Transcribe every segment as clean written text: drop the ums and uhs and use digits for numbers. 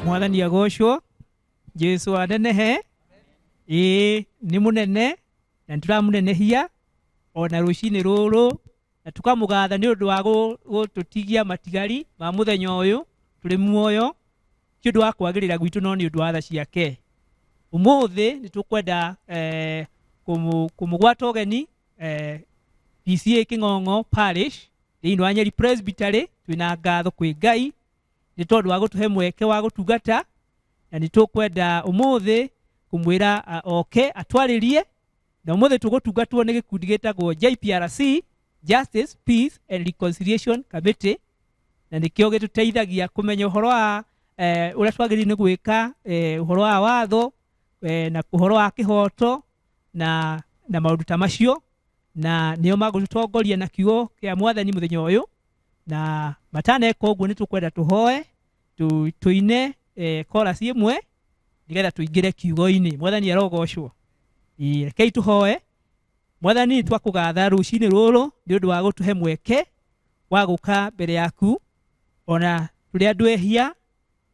Mwathani agocwo, Jesu anenehe, ĩĩ nĩ mũnene na nĩ tũramũnenehia ona rũcinĩ rũrũ na tũkamũgatha nĩ ũndũ wa gũtũtigia matigari ma mũthenya ũyũ tũrĩ muoyo, ti ũndũ wa kwagĩrĩra gwitũ no nĩ ũndũ wa tha ciake. Ũmũthĩ nĩ tũkwenda kũmũgwata ũgeni PCA Kĩng'ong'o Parish thĩinĩ wa Nyeri Presbytery. Twĩna ngatho kwĩ Ngai nĩ tondũ wa gũtũhe mweke wa gũtungata, na nĩ tũkwenda ũmũthĩ kũmwĩra oke atwarĩrie. Na ũmũthĩ tũgũtungatwo nĩ gĩkundi gĩtagwo JPRC, Justice, Peace and Reconciliation Committee, na nĩkĩo gĩtũteithagia kũmenya ũhoro wa ũrĩa twagĩrĩirwo nĩ gwĩka, ũhoro wa watho, na ũhoro wa kĩhoto na maũndũ ta macio, na nĩo magũtũtongoria na kiugo kĩa Mwathani mũthenya ũyũ. Na mataneka ũguo nĩ tũkwenda tũhoe, tũine chorus ĩmwe nĩgetha tũingĩre kiugo-inĩ. Mwathani arogocwo. Rekei tũhoe. Mwathani, twakũgatha rũcinĩ rũrũ nĩ ũndũ wa gũtũhe mweke wa gũka mbere yaku, ona tũrĩ andũ ehia.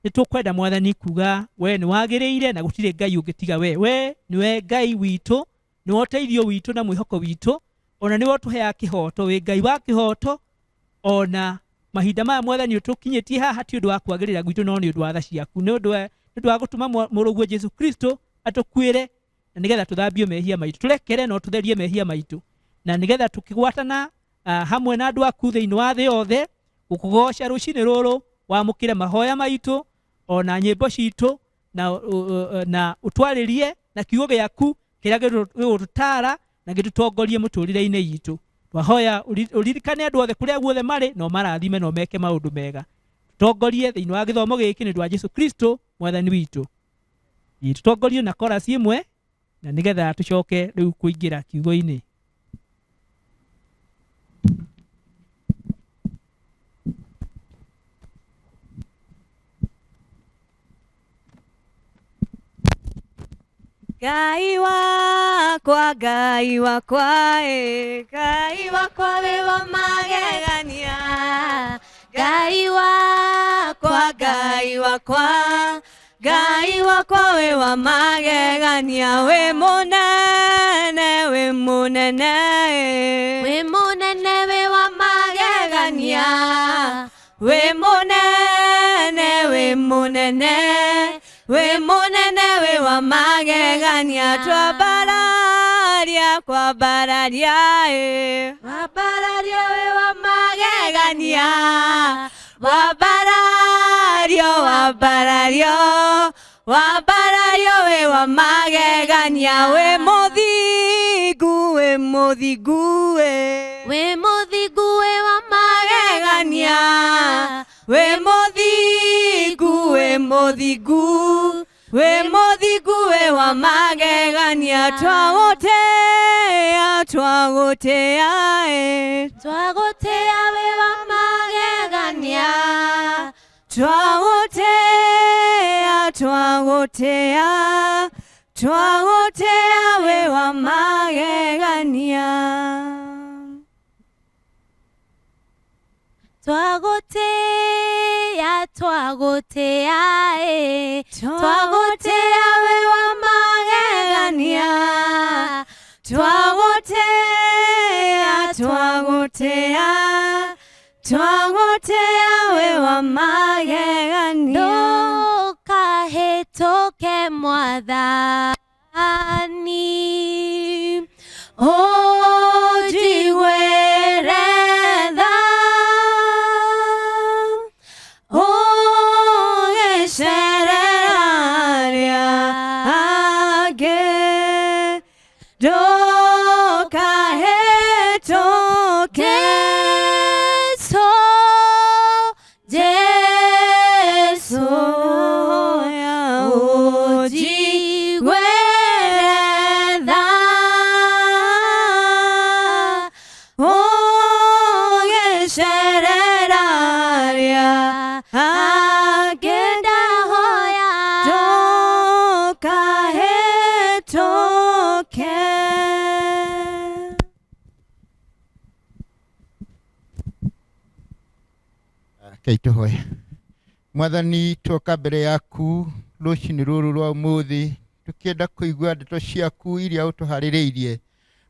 Nĩ tũkwenda Mwathani kuga we nĩ wagĩrĩire na gũtirĩ Ngai ũngĩtiga we. We nĩwe Ngai witũ, nĩwe ũteithio witũ na mwĩhoko witũ, ona nĩwe ũtũheaga kĩhoto, wĩ Ngai wa kĩhoto. Ona mahinda maya Mwathani ũtũkinyĩtie haha ti ũndũ wa kwagĩrĩra gwitũ no nĩ ũndũ wa tha ciaku, nĩ ũndũ wa gũtũma mũrũguo Jesu Kristo atũkuĩre, na nĩgetha tũthambio mehia maitũ, tũrekere na ũtũtherie mehia maitũ, na nĩgetha tũkĩgwatana hamwe na andũ aku thĩinĩ wa thĩ yothe gũkũgoca rũcinĩ rũrũ, wamũkĩre mahoya maitũ ona nyĩmbo citũ, na ũtwarĩrie na kiugo gĩaku kĩrĩa gĩgũtũtaara na gĩtũtongorie mũtũrĩre-inĩ itũ. Twahoya ũririkane andũ othe kũrĩa guothe marĩ, no marathime no meke maũndũ mega. Tũtongorie thĩinĩ wa gĩthomo gĩkĩ nĩ ũndũ wa Jesu Kristo Mwathani witũ. Tũtongorie na chorus ĩmwe na nĩgetha tũcoke rĩu kũingĩra kiugo-inĩ. Ngai wakwa, Ngai wakwa, Ngai wakwa wĩ wa magegania. Ngai wakwa, Ngai wakwa, Ngai wakwa wĩ wa magegania. Wĩ mũnene, wĩ mũnene, wĩ mũnene, wĩ wa magegania. Wĩ mũnene, wĩ mũnene, wĩ mũnene, wĩ wa magegania. Twambararia, kwambararia, wambararia, wĩ wa magegania. Wambarario, wambarario, wambarario, wĩ wa magegania. Wĩ mũthingu, wĩ mũthingu, wĩ mũthingu, wĩ wa magegania. Wĩ mũthingu, wĩ mũthingu, wĩ mũthingu, wĩ wa magegania. Twagũtĩa, twagũtĩa, twagũtĩa, wĩ wa magegania. Twagũtĩa, twagũtĩa, twagũtĩa, wĩ wa magegania. Twagũtĩa, twagũtĩa, twagũtĩa, wĩ wa magegania. Twagũtĩa, twagũtĩa, twagũtĩa, wĩ wa magegania. Ndũkahĩtũke Mwathani, ũnjiguĩre tha, ũgĩcerera arĩa angĩ. Ndũkahĩtũke Jesu, Jesu, ũnjiguĩre tha, ũgĩcerera arĩa angĩ. Ndahoya Ndũkahĩtũke. Rekei tũhoe. Mwathani, twoka mbere yaku rũcinĩ rũrũ rwa ũmũthĩ tũkĩenda kũigua ndeto ciaku iria ũtũharĩrĩirie.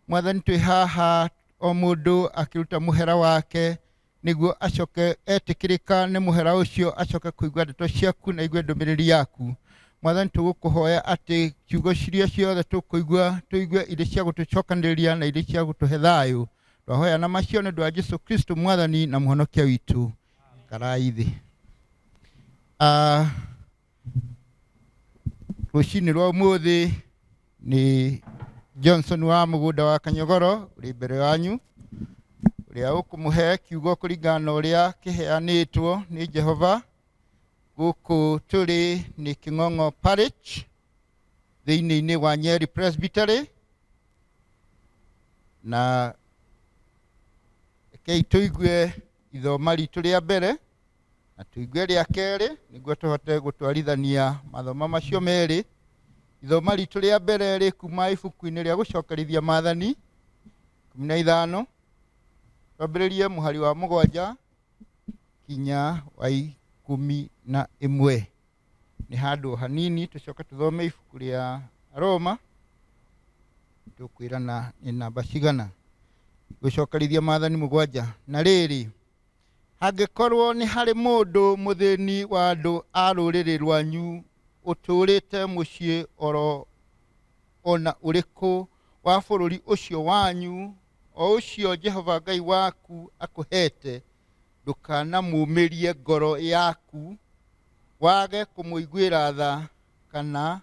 Mwathani, twĩ haha o mũndũ akĩruta mũhera wake nĩguo acoke etĩkĩrĩka nĩ mũhera ũcio, acoke kũigua ndeto ciaku na igue ndũmĩrĩri yaku. Mwathani, tũgũkũhoya atĩ ciugo ciria ciothe tũkũigua tũigue irĩ cia gũtũcokanĩrĩria na irĩ cia gũtũhe thayũ. Twahoya na macio nĩ ũndũ wa Jesu Kristo Mwathani na Mũhonokia witũ. Karai thĩ. Rũcinĩ rwa ũmũthĩ nĩ Johnson wa mũgũnda wa Kanyogoro ũrĩ mbere wanyu, ũrĩa ũkũmũhe kiugo kũringana na ũrĩa kĩheanĩtwo nĩ Jehova. Gũkũ tũrĩ nĩ Kĩng'ong'o Parish thĩinĩ-inĩ wa Nyeri Presbytery, na rekei tũigue ithoma ritũ rĩa mbere na tũigue rĩa kerĩ nĩguo tũhote gũtwarithania mathomo macio merĩ. Ithoma ritũ rĩa mbere rĩ kuma ibuku-inĩ rĩa gũcokerithia maathani 15, twambĩrĩrie mũhari wa 7 kinya wa 11. Nĩ handũ hanini, tũcoke tũthome ibuku rĩa Roma, tũkwĩrana nĩ namba cigana. Gũcokerithia maathani 7. Na rĩrĩ, hangĩkorwo nĩ harĩ mũndũ mũthĩni wa andũ a rũrĩrĩ rwanyu ũtũũrĩte mũciĩ oro ona ũrĩkũ wa bũrũri ũcio wanyu, o ũcio Jehova Ngai waku akũhete, ndũkanamũmĩrie ngoro yaku wage kũmũiguĩra tha, kana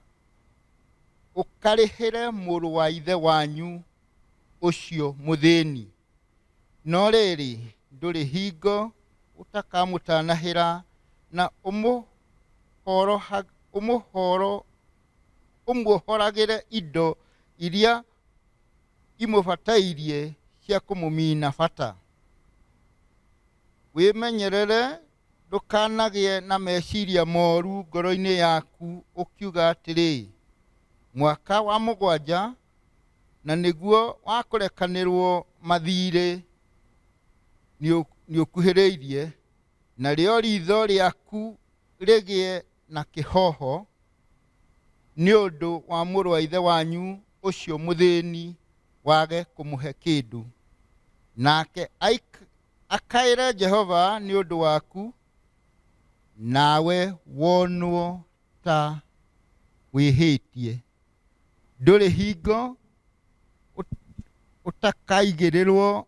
ũkarĩhĩre mũrũ wa ithe wanyu ũcio mũthĩni. No rĩrĩ, ndũrĩ hingo ũtakamũtanahĩra na ũmũhoragĩre indo iria imũbatairie cia kũmũmina bata. Wĩmenyerere ndũkanagĩe na meciria moru ngoro-inĩ yaku ũkiuga atĩrĩ, mwaka wa 7 na nĩguo wa kũrekanĩrwo mathirĩ nĩũkuhĩrĩirie, narĩo ritho rĩaku rĩgĩe na kĩhoho nĩ ũndũ wa mũrũ wa ithe wanyu ũcio mũthĩni wage kũmũhe kĩndũ. Nake akaĩre Jehova nĩ ũndũ waku, nawe wonwo ta wĩhĩtie. Ndũrĩ hingo ũtakaigĩrĩrwo,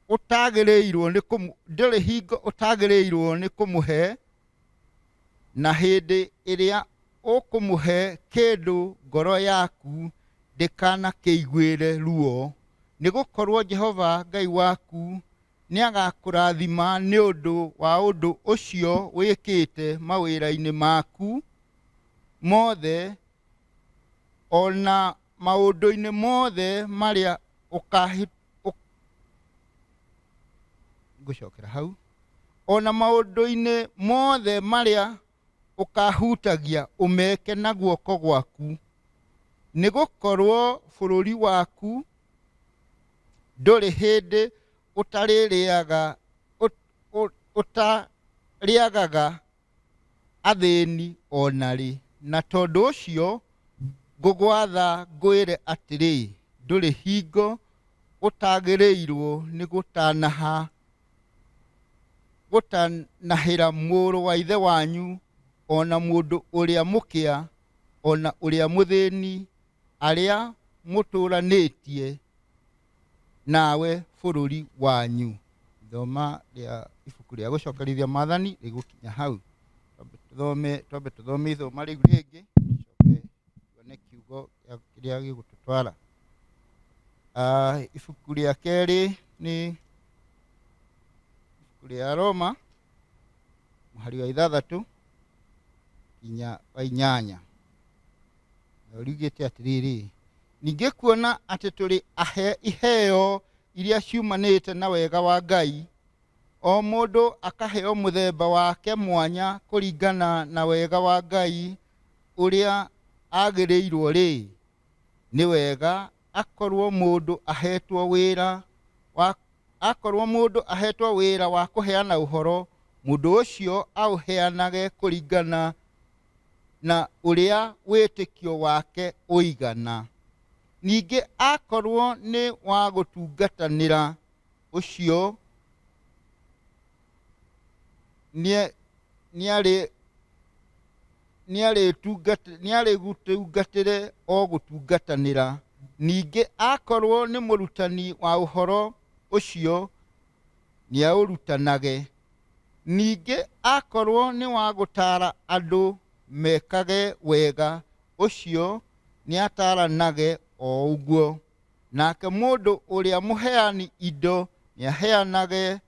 ũtagĩrĩirwo nĩ kũmũ-, ndũrĩ hingo ũtagĩrĩirwo nĩ kũmũhe, na hĩndĩ ĩrĩa ũkũmũhe kĩndũ ngoro yaku ndĩkanakĩiguĩre ruo, nĩgũkorwo Jehova Ngai waku nĩagakũrathima nĩ ũndũ wa ũndũ ũcio wĩkĩte mawĩra-inĩ maku mothe, ona maũndũ-inĩ mothe marĩa ngũcokera hau, ona maũndũ-inĩ mothe marĩa ũkahutagia ũmeke na guoko gwaku, nĩgũkorwo bũrũri waku ndũrĩ hĩndĩ ũtarĩagaga athĩni ona rĩ. Na tondũ ũcio ngũgwatha ngwĩre atĩrĩ, ndũrĩ hingo ũtagĩrĩirwo nĩ gũtanahĩra mũrũ wa ithe wanyu, ona mũndũ ũrĩa mũkĩa, ona ũrĩa mũthĩni, arĩa mũtũranĩtie nawe bũrũri wanyu. Ithoma rĩa ibuku rĩa gũcokerithia maathani rĩgũkinya hau. Twambe tũthome ithoma rĩu rĩngĩ, tũcoke tuone kiugo kĩrĩa gĩgũtũtwara. Ibuku rĩa kerĩ nĩ ibuku rĩa Roma mũhari wa 6 kinya wa 8. Riugĩte atĩrĩrĩ, ningĩ kuona atĩ tũrĩ ahe iheo iria ciumanĩte na wega wa Ngai, o mũndũ akaheo mũthemba wake mwanya kũringana na wega wa Ngai ũrĩa agĩrĩirwo rĩ, nĩ wega akorwo mũndũ ahetwo wĩra wa, akorwo mũndũ ahetwo wĩra wa kũheana ũhoro, Mũndũ ũcio aũheanage kũringana na ũrĩa wĩtĩkio wake ũigana. Ningĩ akorwo nĩ wa gũtungatanĩra, ũcio nĩarĩgũtungatĩre o gũtungatanĩra. Ningĩ akorwo nĩ mũrutani wa ũhoro ũcio, nĩaũrutanage. Ningĩ akorwo nĩ wa gũtaara andũ mekage wega, ũcio nĩataranage o ũguo. Nake mũndũ ũrĩa mũheani indo nĩaheanage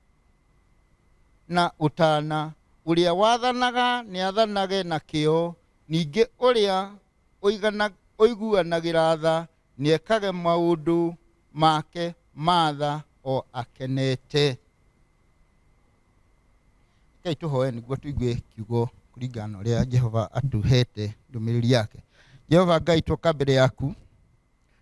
na ũtana, ũrĩa wathanaga nĩathanage na kĩyo, ningĩ ũrĩa ũiguanagĩra tha nĩekage maũndũ make ma tha o akenete. Rekei tũhoe nĩguo tũigue kiugo kũringana na ũrĩa Jehova atũhete ndũmĩrĩri yake. Jehova Ngai, tũka mbere yaku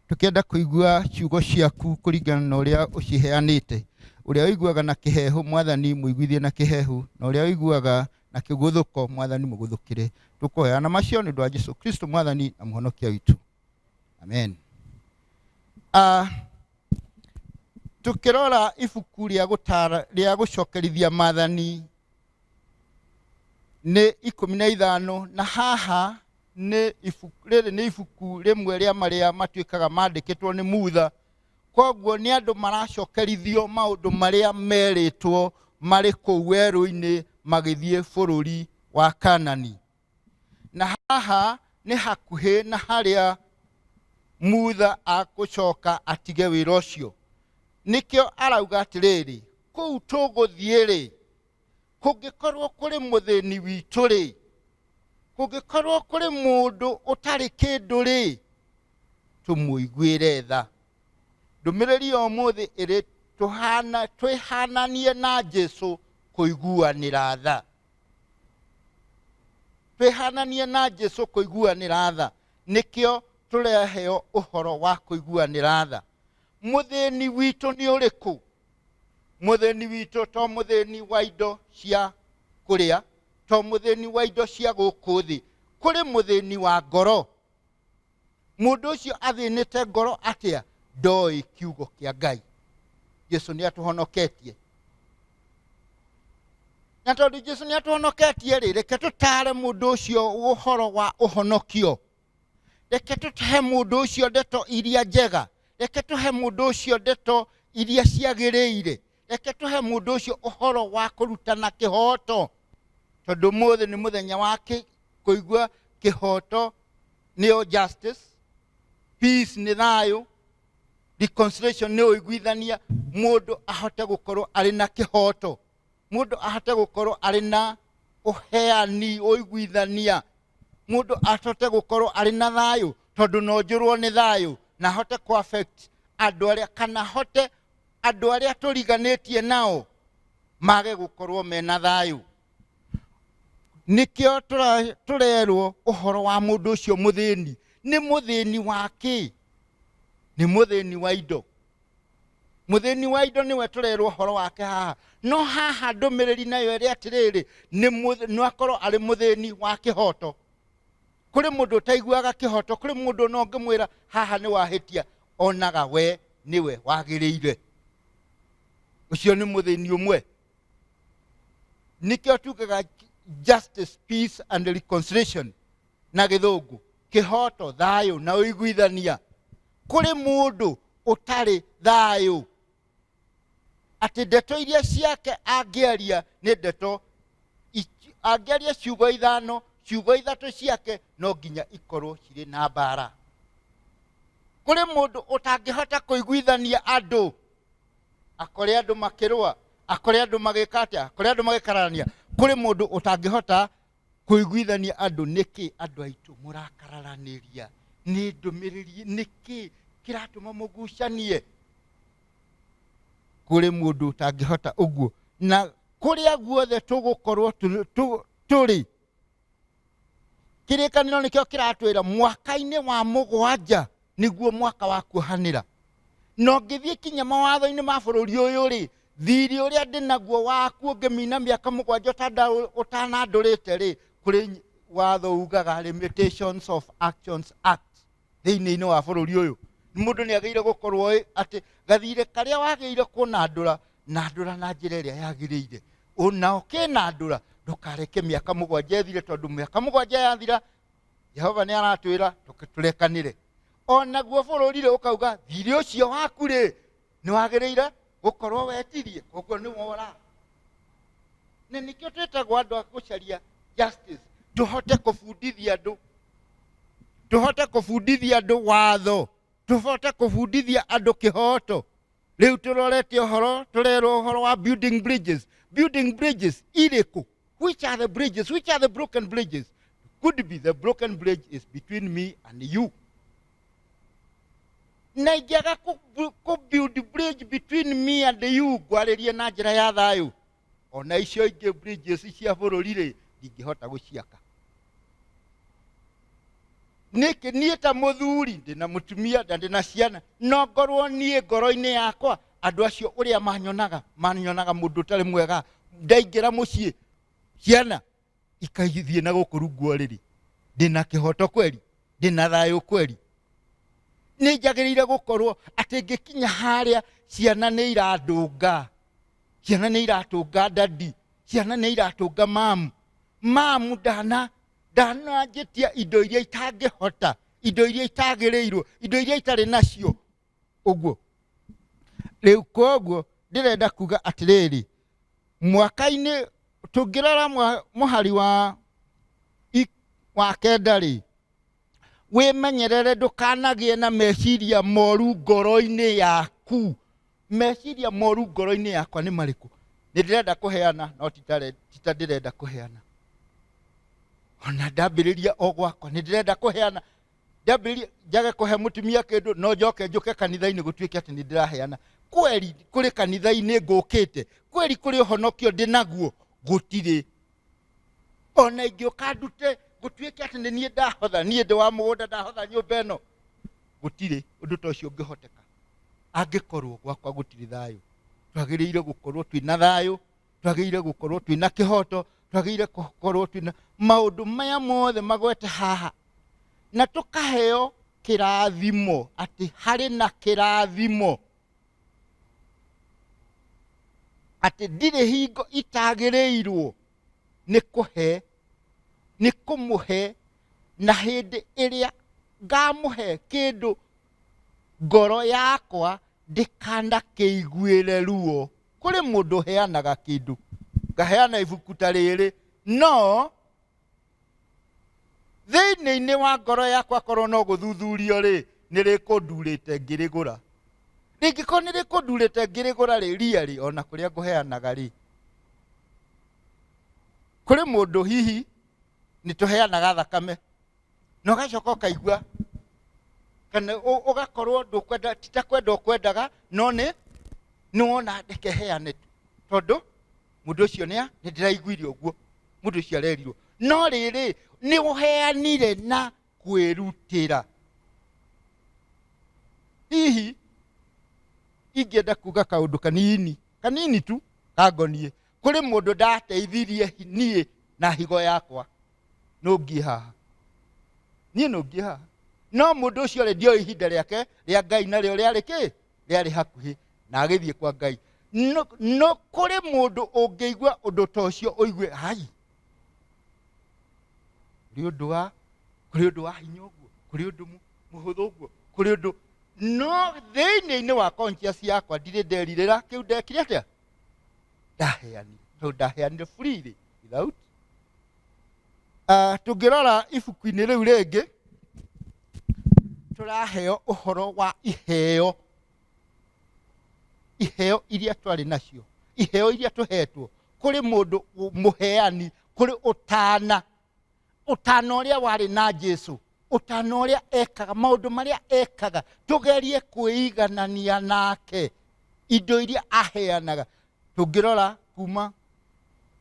tũkĩenda kũigua ciugo ciaku kũringana na ũrĩa ũciheanĩte. Ũrĩa ũiguaga na kĩhehu, Mwathani mũiguithie na kĩhehu, na ũrĩa ũiguaga na kĩgũthũko, Mwathani mũgũthũkĩre. Tũkũhoya macio nĩ ũndũ wa Jesũ Kristo Mwathani na Mũhonokia witũ. Amen. Tukĩrora ibuku rĩa gũtara rĩa gũcokerithia maathani nĩ 15, na haha nĩ ibuku rĩrĩ nĩ ibuku rĩmwe rĩa marĩa matuĩkaga mandĩkĩtwo nĩ Mutha. Koguo nĩ andũ maracokerithio maũndũ marĩa merĩtwo marĩ kũu werũ-inĩ magĩthiĩ bũrũri wa Kanani. Na haha nĩ hakuhĩ na harĩa Mutha akũcoka atige wĩra ũcio. Nĩkĩo arauga atĩrĩrĩ, kũu tũgũthiĩ rĩ, kũngĩkorwo kũrĩ mũthĩni witũ rĩ, kũngĩkorwo kũrĩ mũndũ ũtarĩ kĩndũ rĩ, tũmũiguĩre tha. Ndũmĩrĩri ya ũmũthĩ ĩrĩ twĩhananie na Jesũ kũiguanĩra tha. Twĩhananie na Jesũ kũiguanĩra tha. Nĩkĩo tũreheo ũhoro wa kũiguanĩra tha. Mũthĩni witũ nĩ ũrĩkũ? Mũthĩni witũ to mũthĩni wa indo cia kũrĩa, to mũthĩni wa indo cia gũkũ thĩ. Kũrĩ mũthĩni wa ngoro. Mũndũ ũcio athĩnĩte ngoro atĩa? Ndoĩ kiugo kĩa Ngai. Jesũ nĩatũhonoketie. Na tondũ Jesũ nĩatũhonoketie rĩ, reke tũtare mũndũ ũcio ũhoro wa ũhonokio. Reke tũhe mũndũ ũcio ndeto iria njega. Reke tũhe mũndũ ũcio ndeto iria ciagĩrĩire. Reke tũhe mũndũ ũcio ũhoro wa kũrutana kĩhoto. Tondũ ũmũthĩ nĩ mũthenya wa kũigua kĩhoto nĩyo justice, peace nĩ thayũ, reconciliation nĩ ũiguithania, mũndũ ahote gũkorwo arĩ na kĩhoto, mũndũ ahote gũkorwo arĩ na ũheani ũiguithania, mũndũ ahote gũkorwo arĩ na thayũ, tondũ no njũrwo nĩ thayũ, na ahote kũ affect andũ arĩa, kana ahote andũ arĩa tũriganĩtie nao mage gũkorwo mena thayũ. Nĩkĩo tũrerwo ũhoro wa mũndũ ũcio mũthĩni. Nĩ mũthĩni wa kĩ? Nĩ mũthĩni wa indo. Mũthĩni wa indo nĩwe tũrerwo ũhoro wake haha. No haha ndũmĩrĩri nayo ĩrĩ atĩrĩrĩ, no akorwo arĩ mũthĩni wa kĩhoto. Kũrĩ mũndũ ũtaiguaga kĩhoto, kũrĩ mũndũ no ũngĩmwĩra haha nĩ wahĩtia, onaga we nĩwe wagĩrĩire. Ũcio nĩ mũthĩni ũmwe. Nĩkĩo tugaga justice, peace and reconciliation na gĩthũngũ, kĩhoto, thayũ na ũiguithania. Kũrĩ mũndũ ũtarĩ thayũ, atĩ ndeto iria ciake angĩaria nĩ ndeto angĩaria ciugo ithano, ciugo ithatũ ciake no nginya ikorwo cirĩ na mbara. Kũrĩ mũndũ ũtangĩhota kũiguithania andũ, akore andũ makĩrũa, akore andũ magĩka atĩa, akore andũ magĩkararania. Kũrĩ mũndũ ũtangĩhota kũiguithania andũ. Nĩkĩ andũ aitũ mũrakararanĩria? Nĩ ndũmĩrĩri nĩkĩ kĩratũma mũgucanie? Kũrĩ mũndũ ũtangĩhota ũguo. Na kũrĩa guothe tũgũkorwo tũrĩ, kĩrĩkanĩro nĩkĩo kĩratwĩra mwaka-inĩ wa 7 nĩguo mwaka wa kuohanĩra. Na ũngĩthiĩ kinya mawatho-inĩ ma bũrũri ũyũ rĩ, Thirĩ ũrĩa ndĩ naguo waku ũngĩmina mĩaka 7 ũtanandũrĩte rĩ, kũrĩ watho ugaga Limitations of Actions Act thĩinĩ-inĩ wa bũrũri ũyũ. Mũndũ nĩ agĩrĩire gũkorwo atĩ gathirĩ karĩa wagĩrĩire kũnandũra, nandũra na njĩra ĩrĩa yagĩrĩire. Ona ũkĩnandũra ndũkareke mĩaka 7 ĩthire, tondũ mĩaka 7 yathira Jehova nĩ aratwĩra tũrekanĩre. Onaguo bũrũri rĩ ũkauga thirĩ ũcio waku rĩ nĩ wagĩrĩire gũkorwo wetirie, koguo nĩ wora. Na nĩkĩo twĩtagwo andũ a gũcaria justice, tũhote kũbundithia andũ, tũhote kũbundithia andũ watho, tũhote kũbundithia andũ kĩhoto. Rĩu tũrorete ũhoro, tũrerwo ũhoro wa building bridges. Building bridges irĩkũ? Which are the bridges? Which are the broken bridges? Could be the broken bridge is between me and you. Na ingĩaga kũ build bridge between me and you, ngwarĩrie na njĩra ya thayũ, ona icio ingĩ bridges cia bũrũri rĩ, ndingĩhota gũciaka. Nĩkĩ niĩ ta mũthuri ndĩna mũtumia na ndĩna ciana, no ngorwo niĩ ngoro-inĩ yakwa andũ acio ũrĩa manyonaga, manyonaga mũndũ ũtarĩ mwega, ndaingĩra mũciĩ ciana ikaithiĩ na gũkũ rungu rĩrĩ, ndĩna kĩhoto kweri, ndĩna thayũ kweri. Nĩ njagĩrĩire gũkorwo atĩ ngĩkinya harĩa ciana nĩ irandũnga, ciana nĩ iratũnga dadi, ciana nĩ iratũnga mamu. Mamu ndananjĩtia indo iria itangĩhota, indo iria itagĩrĩirwo, indo iria itarĩ nacio. Ũguo rĩu koguo ndĩrenda kuga atĩrĩrĩ, mwaka-inĩ tũngĩrora mũhari wa 9 rĩ, wĩmenyerere ndũkanagĩe na meciria moru ngoro-inĩ yaku. Meciria moru ngoro-inĩ yakwa nĩ marĩkũ? Nĩ ndĩrenda kũheana, no ti ta ndĩrenda kũheana. Ona ndambĩrĩria o gwakwa, nĩ ndĩrenda kũheana. Ndambĩrĩria njage kũhe mũtumia kĩndũ, no njoke njũke kanitha-inĩ gũtuĩke atĩ nĩ ndĩraheana. Kweri kũrĩ kanitha-inĩ ngũkĩte, kweri kũrĩ ũhonokio ndĩ naguo, gũtirĩ. Ona ingĩũka ndute gũtuĩke atĩ nĩ niĩ ndahotha, niĩ ndĩ wa mũgũnda ndahotha nyũmba ĩno, gũtirĩ ũndũ ta ũcio ũngĩhoteka angĩkorwo gwakwa gũtirĩ thayũ. Twagĩrĩire gũkorwo twĩna thayũ, twagĩrĩire gũkorwo twĩna kĩhoto, twagĩrĩire gũkorwo twĩna maũndũ maya mothe magwete haha, na tũkaheo kĩrathimo, atĩ harĩ na kĩrathimo, atĩ ndirĩ hingo itagĩrĩirwo nĩ kũhe, nĩ kũmũhe, na hĩndĩ ĩrĩa ngamũhe kĩndũ ngoro yakwa ndĩkanakĩiguĩre ruo. Kũrĩ mũndũ ũheanaga kĩndũ, ngaheana ibuku ta rĩrĩ, no thĩinĩ-inĩ wa ngoro yakwa korwo no gũthuthurio rĩ, nĩ rĩkũndurĩte ngĩrĩgũra. Rĩngĩkorwo nĩ rĩkũndurĩte ngĩrĩgũra rĩ, ria rĩ, ona kũrĩa ngũheanaga rĩ. Kũrĩ mũndũ hihi nĩ tũheanaga thakame, na ũgacoka ũkaigua kana ũgakorwo ndũkwenda, ti ta kwenda ũkwendaga, no nĩ wona ndeke heane tu, tondũ mũndũ ũcio nĩ ndĩraiguire ũguo, mũndũ ũcio arerirwo. No rĩrĩ, nĩ ũheanire na kwĩrutĩra. Hihi ingĩenda kuga kaũndũ kanini, kanini tu kangoniĩ. Kũrĩ mũndũ ndateithirie niĩ na higo yakwa, no ngiĩ haha, niĩ no ngiĩ haha, no mũndũ ũcio rĩ, ndioĩ ihinda rĩake rĩa Ngai narĩo rĩarĩ kĩ, rĩarĩ hakuhĩ, na agĩthiĩ kwa Ngai. No kũrĩ mũndũ ũngĩigua ũndũ ta ũcio ũigue, hai, kũrĩ ũndũ wa, kũrĩ ũndũ wa hinya ũguo, kũrĩ ũndũ mũhũthũ ũguo, kũrĩ ũndũ, no thĩinĩ-inĩ wa conscience yakwa ndirĩ nderirĩra kĩu ndekire atĩa, ndaheanire, tondũ ndaheanire freely without. Tũngĩrora ibuku-inĩ rĩu rĩngĩ, tũraheo ũhoro wa iheo, iheo iria twarĩ nacio, iheo iria tũhetwo. Kũrĩ mũndũ mũheani, kũrĩ ũtana, ũtana ũrĩa warĩ na Jesũ, ũtana ũrĩa ekaga, maũndũ marĩa ekaga, tũgerie kwĩiganania nake, indo iria aheanaga. Tũngĩrora kuma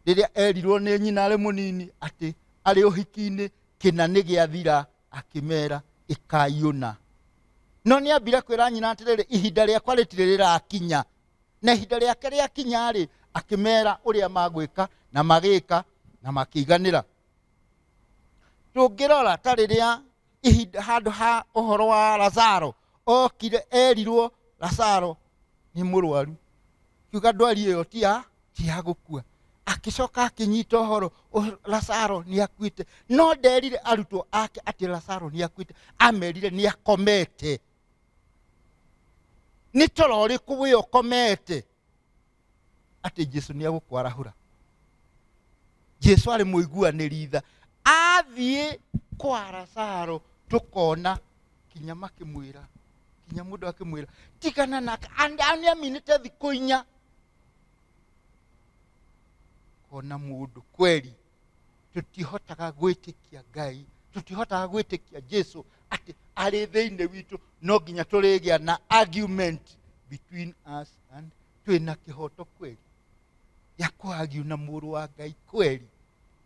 rĩrĩa erirwo nĩ nyina arĩ mũnini atĩ arĩ ũhiki-inĩ kĩna nĩ gĩathira, akĩmera ĩkai ũna. No nĩ ambire kwĩra nyina atĩrĩrĩ, ihinda rĩakwa rĩtirĩ rĩrakinya. Na ihinda rĩake rĩakinya-rĩ, akĩmera ũrĩa magwĩka na magĩka na makĩiganĩra. Tũngĩrora ta rĩrĩa ihinda handũ ha ũhoro wa Lazaro okire erirwo Lazaro nĩ mũrwaru, kiuga ndwari ĩyo ti ya gũkua. Akĩcoka akĩnyita ũhoro Lazaro nĩ akuĩte, no nderire arutwo ake atĩ Lazaro nĩ akuĩte, amerire nĩ akomete. Nĩ toro ũrĩkũ wĩ ũkomete atĩ Jesu nĩ egũkwarahũra? Jesu arĩ mũiguanĩri tha, athiĩ kwa Lazaro tũkona kinya makĩmwĩra, kinya mũndũ akĩmwĩra tigana nake, nĩ aminĩte thikũ inya. Kona mũndũ kweri tũtihotaga gwĩtĩkia Ngai, tũtihotaga gwĩtĩkia Jesu atĩ arĩ thĩinĩ witũ, no nginya tũrĩgĩa na argument between us and twĩna kĩhoto kweri ya kũargue na mũrũ wa Ngai kweri,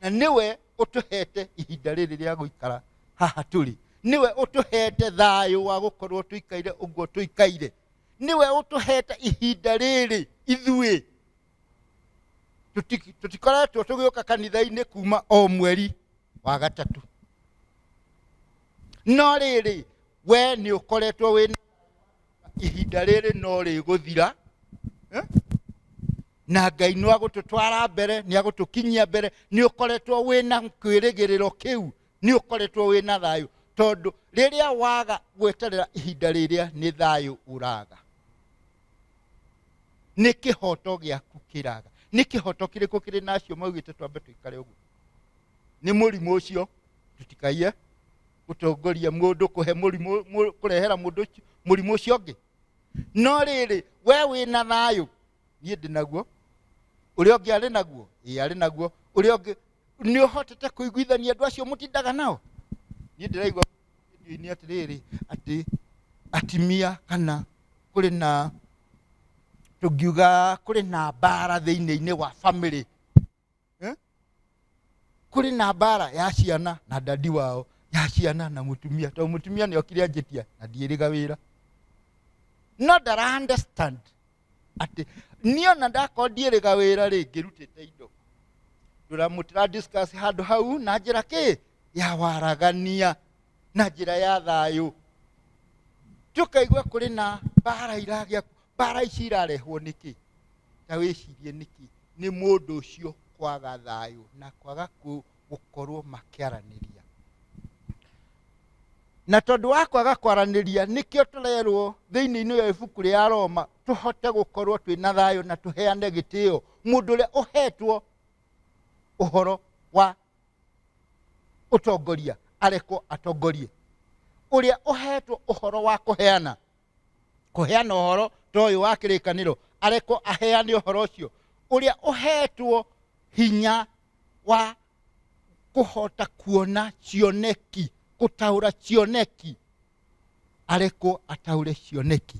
na nĩwe ũtũhete ihinda rĩrĩ rĩa gũikara haha tũrĩ, nĩwe ũtũhete thayũ wa gũkorwo tũikaire ũguo tũikaire, nĩwe ũtũhete ihinda rĩrĩ ithuĩ tũtikoretwo tũgĩũka kanitha-inĩ kuma o mweri wa gatatũ, no rĩrĩ we nĩ ũkoretwo wĩna ihinda rĩrĩ no rĩgũthira, na Ngai nĩ agũtũtwara mbere, nĩ agũtũkinyia mbere, nĩ ũkoretwo wĩna kĩĩrĩgĩrĩro kĩu, nĩ ũkoretwo wĩna thayũ, tondũ rĩrĩa waga gweterera ihinda rĩrĩa nĩ thayũ ũraga, nĩ kĩhoto gĩaku kĩraga. Nĩ kĩhoto kĩrĩkũ kĩrĩ na acio maugĩte twambe tũikare ũguo? Nĩ mũrimũ ũcio, tũtikaiye gũtongoria mũndũ kũhe mũrimũ, kũrehera mũndũ ũcio mũrimũ ũcio ũngĩ. No rĩrĩ we wĩna thayũ, niĩ ndĩ naguo, ũrĩa ũngĩ arĩ naguo, ĩĩ arĩ naguo, ũrĩa ũngĩ nĩ ũhotete kũiguithania andũ acio mũtindaga nao. Niĩ ndĩraigua radio-inĩ atĩrĩrĩ atĩ atimia kana kũrĩ na tũngiuga kũrĩ na mbara thĩinĩ-inĩ wa family, Kũrĩ na mbara ya ciana na dadi wao, ya ciana na mũtumia, tondũ mũtumia nĩ okire anjĩtia na ndiĩrĩga wĩra, no ndara understand atĩ niĩ ona ndakorwo ndiĩrĩga wĩra rĩ ngĩrutĩte indo. Tũramũtĩra discuss handũ hau na njĩra kĩ ya waragania, na njĩra ya thayũ. Tũkaigua kũrĩ na mbara iragĩa, mbara ici irarehwo nĩkĩ? Ta wĩcirie nĩkĩ? Nĩ mũndũ ũcio kwaga thayũ na kwaga gũkorwo makĩaranĩria. Na tondũ wa kwaga kwaranĩria nĩkĩo tũrerwo thĩinĩ-inĩ wa ibuku rĩa Roma tũhote gũkorwo twĩna thayũ na tũheane gĩtĩo. Mũndũ ũrĩa ũhetwo ũhoro wa ũtongoria arekwo atongorie, ũrĩa ũhetwo ũhoro wa kũheana, kũheana ũhoro ta ũyũ wa kĩrĩkanĩro arekwo aheane ũhoro ũcio, ũrĩa ũhetwo hinya wa kũhota kuona cioneki, gũtaũra cioneki, arekwo ataũre cioneki.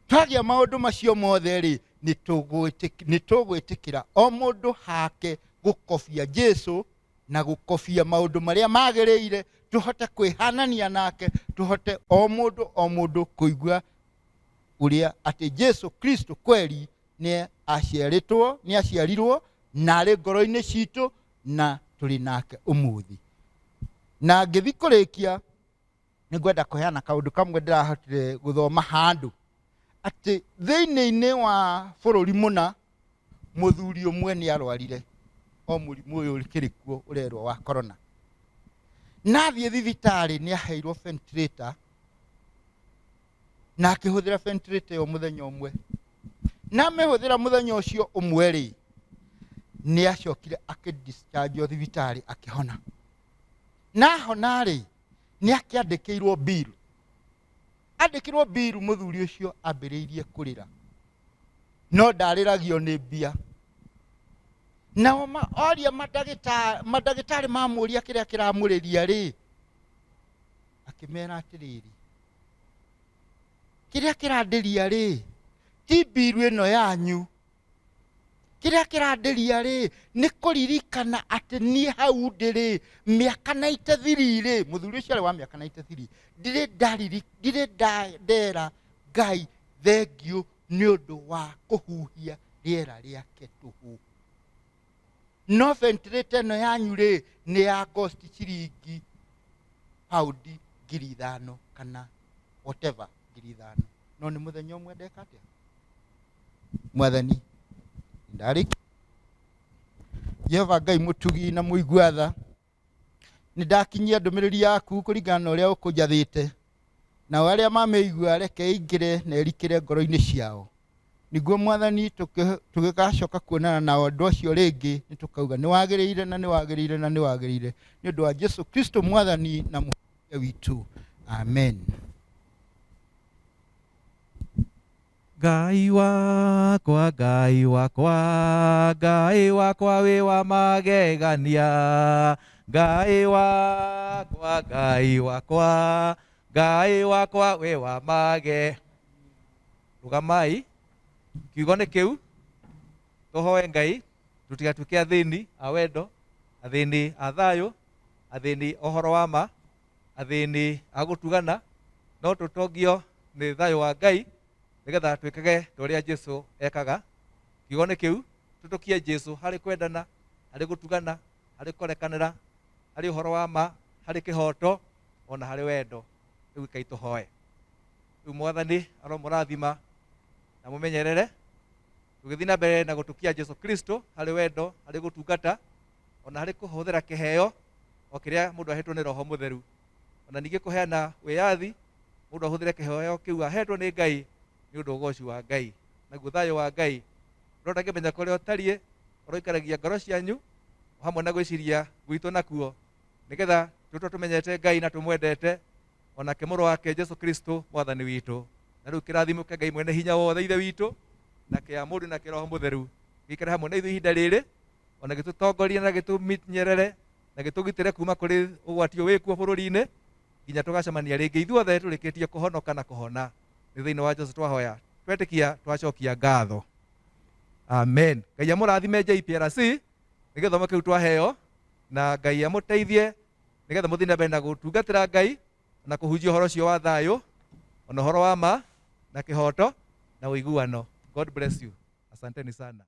Twagĩa maũndũ macio mothe rĩ, nĩ tũgwĩtĩkĩra o mũndũ hake gũkobia Jesu na gũkobia maũndũ marĩa magĩrĩire, tũhote kwĩhanania nake, tũhote o mũndũ o mũndũ kũigua ũrĩa atĩ Jesu Kristo kweri nĩ aciarĩtwo, nĩ aciarirwo na arĩ ngoro-inĩ citũ na tũrĩ nake ũmũthĩ. Na ngĩthiĩ kũrĩkia nĩ ngwenda kũheana kaũndũ kamwe ndĩrahotire gũthoma handũ atĩ thĩinĩ-inĩ wa bũrũri mũna mũthuri ũmwe nĩ arwarire o mũrimũ ũyũ ũkĩrĩ kuo ũrerwo wa corona. Na athiĩ thibitarĩ nĩ aheirwo ventilator na akĩhũthĩra ventilator ĩyo mũthenya ũmwe. Na amĩhũthĩra mũthenya ũcio ũmwe rĩ, nĩ acokire akĩdischarge thibitarĩ akĩhona. Na ahona rĩ, nĩ akĩandĩkĩirwo bill. Andĩkĩrwo bill mũthuri ũcio ambĩrĩirie kũrĩra, no ndarĩragio nĩ mbia. Nao oria mandagĩtarĩ mamũria kĩrĩa kĩramũrĩria rĩ, akĩmera atĩrĩrĩ, kĩrĩa kĩrandĩria rĩ ti bill ĩno yanyu, kĩrĩa kĩrandĩria rĩ nĩ kũririkana atĩ niĩ hau ndĩrĩ mĩaka 93 rĩ, mũthuri ũcio arĩ wa mĩaka 93, ndirĩ ndera Ngai thengio Nĩ ũndũ wa kũhuhia rĩera rĩake tũhũ. No ventilator ĩno yanyu rĩ nĩ ya cost ciringi paundi 5,000 kana whatever 5,000. No nĩ mũthenya ũmwe ndeka atĩa? Mwathani ndarĩkia. Jehova Ngai mũtugi na mũigua tha, nĩ ndakinyia ndũmĩrĩri yaku kũringana na ũrĩa ũkũnjathĩte, nao arĩa mamĩigua reke ĩingĩre na ĩrikĩre ngoro-inĩ ciao, nĩguo Mwathani tũgĩgacoka kuonana nao andũ acio rĩngĩ nĩ tũkauga nĩ wagĩrĩire na nĩ wagĩrĩire na nĩ wagĩrĩire, nĩ ũndũ wa Jesu Kristo Mwathani na Mũhonokia witũ. Amen. Ngai wakwa, Ngai wakwa, Ngai wakwa wĩ wa magegania. Ngai wakwa, Ngai wakwa, Ngai wakwa wĩ wa mage. Rũgamai, kiugo nĩ kĩu, tũhoe Ngai tũtigatuĩke athĩni a wendo, athĩni a thayũ, athĩni ũhoro wa ma, athĩni a gũtugana, no tũtongio nĩ thayũ wa Ngai nĩgetha twĩkage ta ũrĩa Jesu ekaga. Kiugo nĩ kĩu, tũtũkie Jesu harĩ kwendana, harĩ gũtugana, harĩ kũrekanĩra, harĩ ũhoro wa ma, harĩ kĩhoto, ona harĩ wendo. Rĩu ikai tũhoe. Rĩu Mwathani aromũrathima na mũmenyerere, tũgĩthiĩ na mbere na gũtũkia Jesu Kristo harĩ wendo, harĩ gũtungata, ona harĩ kũhũthĩra kĩheo o kĩrĩa mũndũ ahetwo nĩ Roho Mũtheru. Ona ningĩ kũheana wĩyathi, mũndũ ahũthĩre kĩheo kĩu ahetwo nĩ Ngai nĩ ũndũ ũgoci wa Ngai. Naguo thayũ wa Ngai ũrĩa ũtangĩmenya kũrĩa ũtariĩ, ũroikaragia ngoro cianyu hamwe na gwĩciria gwitũ nakuo, nĩgetha tũtũre tũmenyete Ngai na tũmwendete, onake mũrũ wake Jesu Kristo Mwathani witũ. Na rĩu kĩrathimo kĩa Ngai mwene hinya wothe Ithe witũ, na kĩa Mũriũ na kĩa Roho Mũtheru gĩikare hamwe na ithuĩ ihinda rĩrĩ, ona gĩtũtongorie na gĩtũmenyerere na gĩtũgitĩre kuma kũrĩ ũgwati ũyũ wĩkuo bũrũri-inĩ nginya tũgacemania rĩngĩ ithuothe tũrĩkĩtie kũhonoka na kũhona. Nĩ thĩinĩ wa Jesu twahoya, twetĩkia, twacokia ngatho. Amen. Ngai amũrathime JPRC nĩ gĩthomo kĩu twaheo, na Ngai amũteithie nĩgetha mũthiĩ na mbere na gũtungatĩra Ngai na kũhunjia ũhoro ũcio wa thayũ, ona ũhoro wa ma na kĩhoto na ũiguano. God bless you. Asanteni sana.